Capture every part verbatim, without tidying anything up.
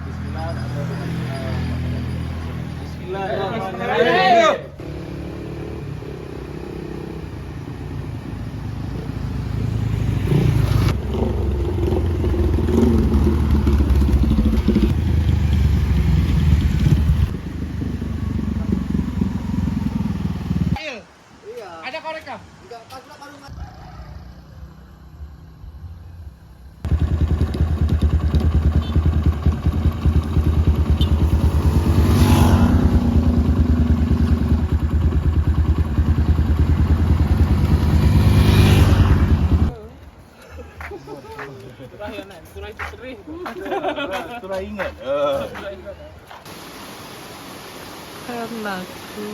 Bismillahirrahmanirrahim. Bismillahirrahmanirrahim. Iya. Ada kau rekam? Enggak, pas pula baru ma- Surah yang lain, surah itu sering. Surah ingat. Ah. Surah ingat. Anakku.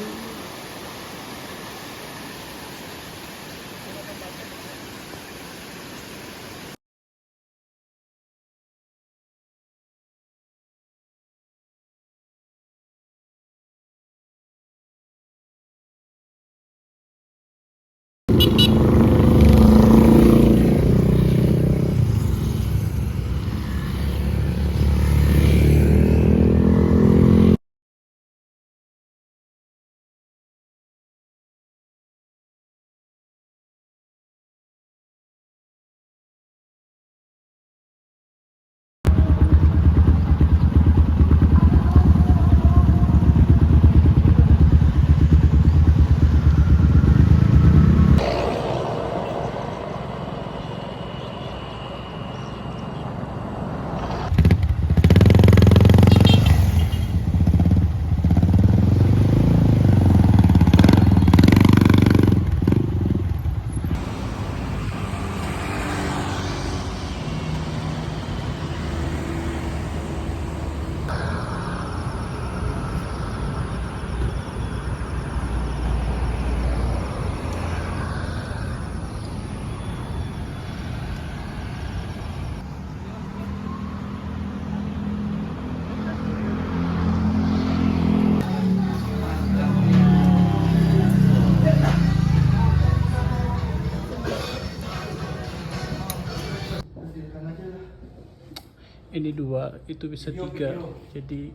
Ini dua, itu bisa tiga. Jadi,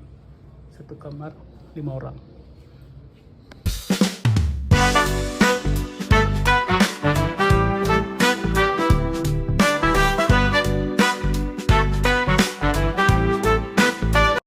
satu kamar, lima orang.